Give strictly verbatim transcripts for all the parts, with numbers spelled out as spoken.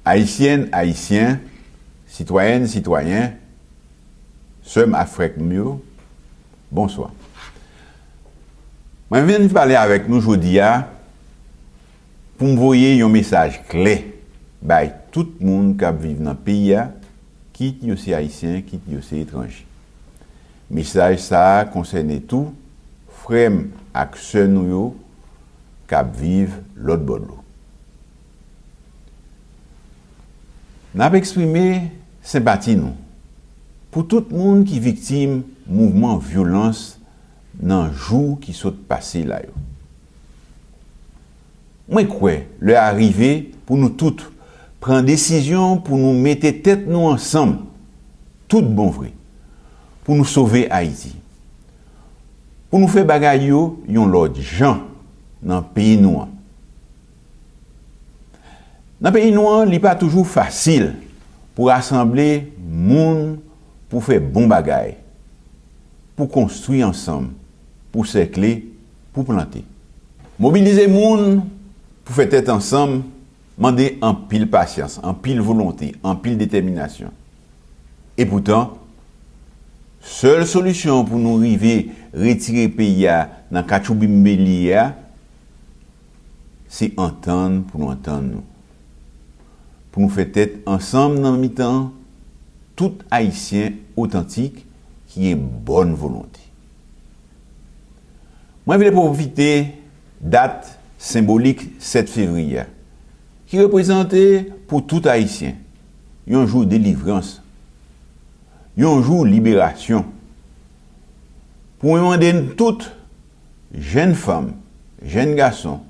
Ayisyèn, Ayisyen, sitwayèn, sitwayen, sè m ak frè m yo, bonswa. Mwen vin pale avèk nou jodi a pou m voye yon mesaj klè bay tout moun k ap viv nan peyi a, kit yo se Ayisyen, kit yo se etranje. Mesaj sa a konsène tou frè m ak sè nou yo k ap viv lòt bò dlo. N ap eksprime senpati nou pou tout moun ki viktim mouvman vyolans nan jou ki sot pase la yo. Mwen kwè lè a rive pou nou tout pran desizyon pou nou mete tèt nou ansanm tout bon vre, pou nou sove Ayiti, pou nou fè bagay yo yon lòt jan nan peyi nou an. Nan peyi nou an, li pa toujou fasil pou rasanble moun pou fè bon bagay, pou konstwi ansanm, pou sèkle, pou plante. Mobilize moun pou fè tèt ansanm mande anpil pasyans, anpil volonte, anpil detèminasyon. Epoutan, sèl solisyon pou nou rive retire peyi a nan katchoubimbe li ye a, se antann pou nou antann nou. Pou nou fè tèt ansanm nan mitan tout Ayisyen otantik ki gen bòn volonte. Mwen vle pwofite dat senbolik sèt fevriye a, ki reprezante pou tout Ayisyen yon jou delivrans, yon jou liberasyon, pou mwen mande n tout, jèn fanm, jèn gason,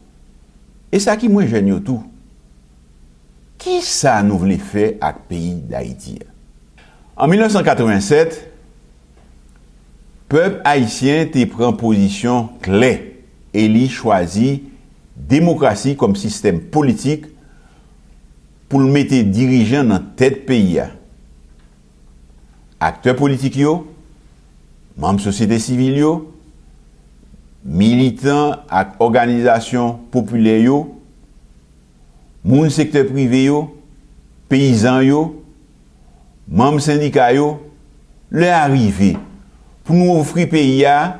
e sa ki mwens jèn yo tou, kisa nou vle fè ak peyi Dayiti a? An mil nèf san katrevennsèt, pèp ayisyen te pran pozisyon klè e li chwazi demokrasi kòm sistèm politik pou l mete dirijan nan tèt peyi a. Aktè politik yo, manm sosyete sivil yo, militan ak òganizasyon popilè yo, moun sektè prive yo, peyizan yo, manm sendika yo, lè a rive pou nou ofri peyi a,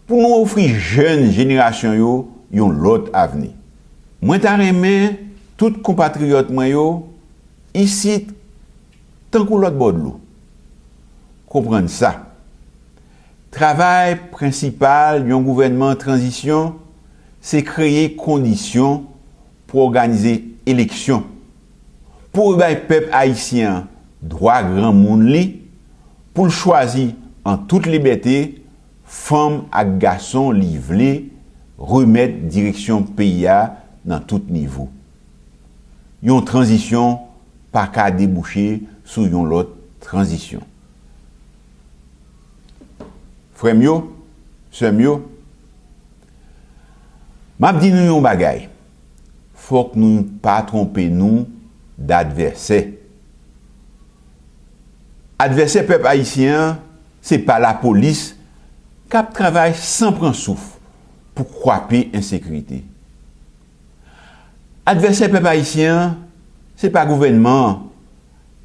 pou nou ofri jèn jenerasyon yo yon lòt avni. Mwen ta renmen tout konpatriyòt mwen yo, isit tankou lòt bò dlo, konprann sa. Travay prensipal yon gouvènman tranzisyon se kreye kondisyon pou òganize eleksyon, pou bay pèp ayisyen an dwa granmoun li, pou l chwazi an tout libète fanm ak gason li vle remèt direksyon peyi a nan tout nivo. Yon tranzisyon pa ka debouche sou yon lòt tranzisyon. Frè m yo, sè m yo, m ap di nou yon bagay, fòk nou pa twonpe nou d advèsè. Advèsè pèp ayisyen an, se pa lapolis k ap travay san pran souf pou kwape ensekirite. Advèsè pèp ayisyen an, se pa gouvènman an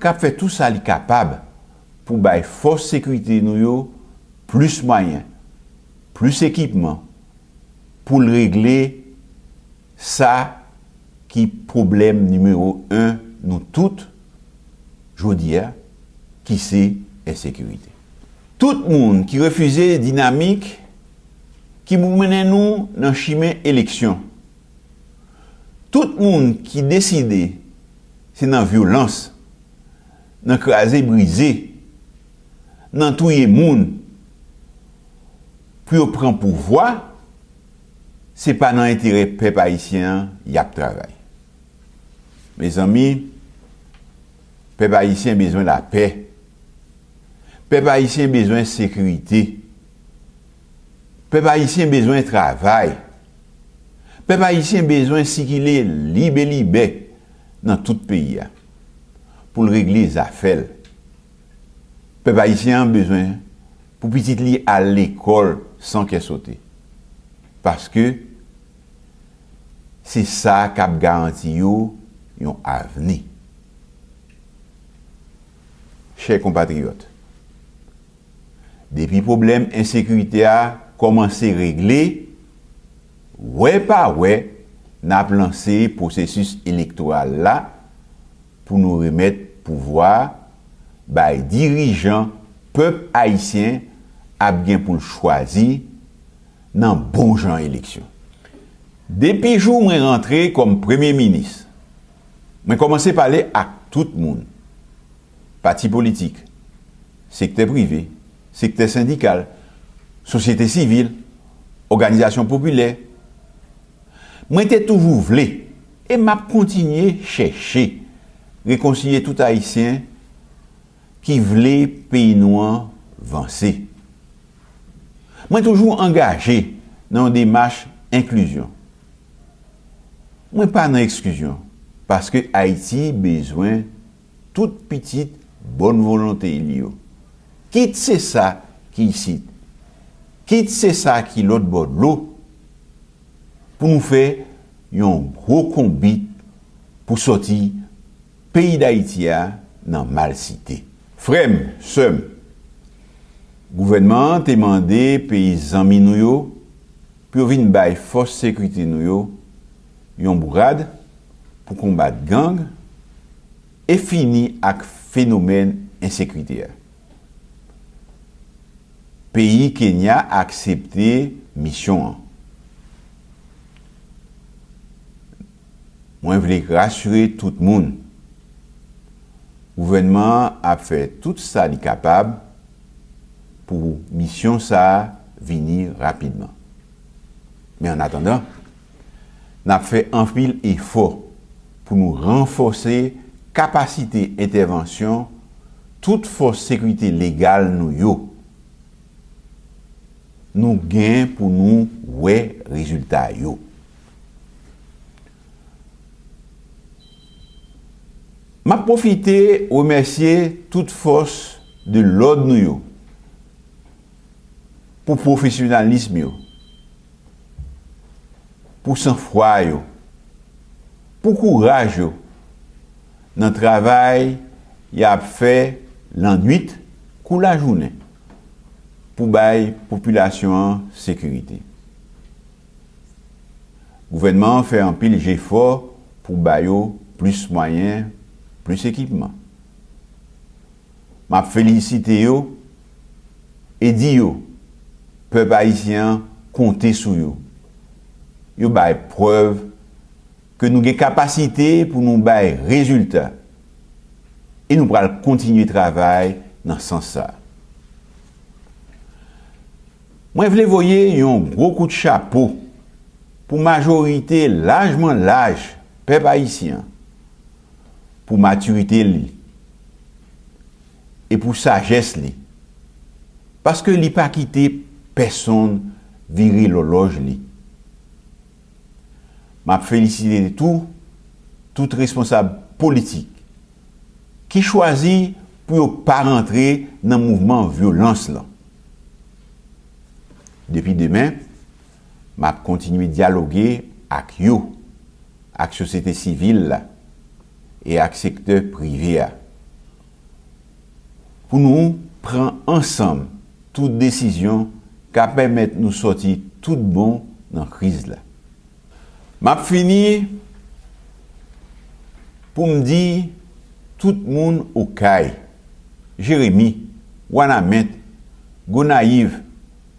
k ap fè tou sa li kapab pou bay fòs sekirite nou yo plis mwayen, plis ekipman, pou l regle sa ki pwoblèm nimewo en nou tout jodi a, ki se ensekirite. Tout moun ki refize dinamik ki pou mennen nou nan chimen eleksyon, tout moun ki deside se nan vyolans, nan kraze brize, nan touye moun pou yo pran pouvwa, se pa nan enterè pèp ayisyen an y ap travay. Mezanmi, pèp ayisyen bezwen lapè. Pèp ayisyen bezwen sekirite. Pèp ayisyen bezwen travay. Pèp ayisyen bezwen sikile libelibè nan tout peyi a pou l regle zafè l. Pèp ayisyen an bezwen pou pitit li al lekòl san kè sote. Paske se sa k ap garanti yo yon avni. Chè konpatriyòt, depi pwoblèm ensekirite a kòmanse regle, wè pa wè, n ap lanse pwosesis elektoral la pou nou remèt pouvwa bay dirijan pèp ayisyen ap gen pou l chwazi nan bon jan eleksyon. Depi jou mwen rantre kòm premye minis, mwen kòmanse pale ak tout moun, pati politik, sektè prive, sektè sendikal, sosyete sivil, òganizasyon popilè. Mwen te toujou vle, e m ap kontinye chèche, rekonsilye tout Ayisyen ki vle peyi nou an vanse. Mwen toujou angaje nan yon demach enklizyon. Mwen pa nan eksklizyon, paske Ayiti bezwen tout pitit bòn volonte li yo. Kit se sa ki isit, kit se sa ki lòt bò dlo, pou nou fè yon gwo konbit pou sòti peyi Dayiti a nan malsite. Frè m, sè m, gouvènman an te mande peyi zanmi nou yo pou yo vin bay fòs sekirite nou yo yon bourad pou konbat gang e fini ak fenomèn ensekirite a. Peyi Kenya aksepte misyon an. Mwen vle rasire tout moun. Gouvènman an ap fè tout sa li kapab pou misyon sa a vini rapidman. Men annatandan, n ap fè anpil efò pou nou ranfòse kapasite entèvansyon tout fòs sekirite legal nou yo. Nou gen pou nou wè rezilta yo. M ap pwofite remèsye tout fòs de lòd nou yo pou pwofesyonalis yo, pou sanfwa yo, pou kouraj yo nan travay y ap fè lannwit kou lajounen pou bay popilasyon an sekirite. Gouvènman an fè anpil jefò pou ba yo plis mwayen, plis ekipman. M ap felisite yo e di yo pèp ayisyen an konte sou yo. Yo bay prèv ke nou gen kapasite pou nou bay rezilta e nou pral kontinye travay nan sans sa a. Mwen vle voye yon gwo kout chapo pou majorite lajman laj pèp ayisyen an, pou matirite li e pou sajès li, paske li pa kite pèsonn vire lòlòj li. M ap felisite tou tout responsab politik ki chwazi pou yo pa rantre nan mouvman vyolans lan. Depi demen, m ap kontinye dyaloge ak yo, ak sosyete sivil la e ak sektè prive a, pou nou pran ansanm tout desizyon k ap pèmèt nou sòti tout bon nan kriz la. M ap fini pou m di tout moun Okay, Jeremi, Wanament, Gonayiv,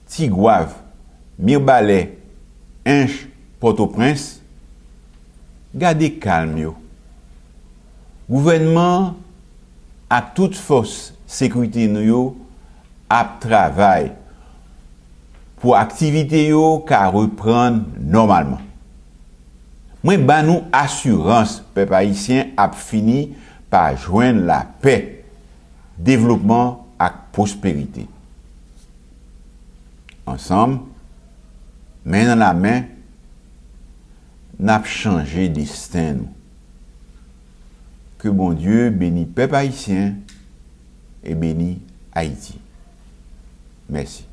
Tigwav, Mibalè, Ench, Pòtoprens, gade kalm yo. Gouvènman an ak tout fòs sekirite nou yo ap travay pou aktivite yo ka reprann nòmalman. Mwen ba nou asirans pèp ayisyen ap fini pa jwenn lapè, devlopman ak pwosperite. Ansanm, men nan lamen, n ap chanje desten nou. Ke Bondye beni pèp ayisyen e beni Ayiti. Mèsi.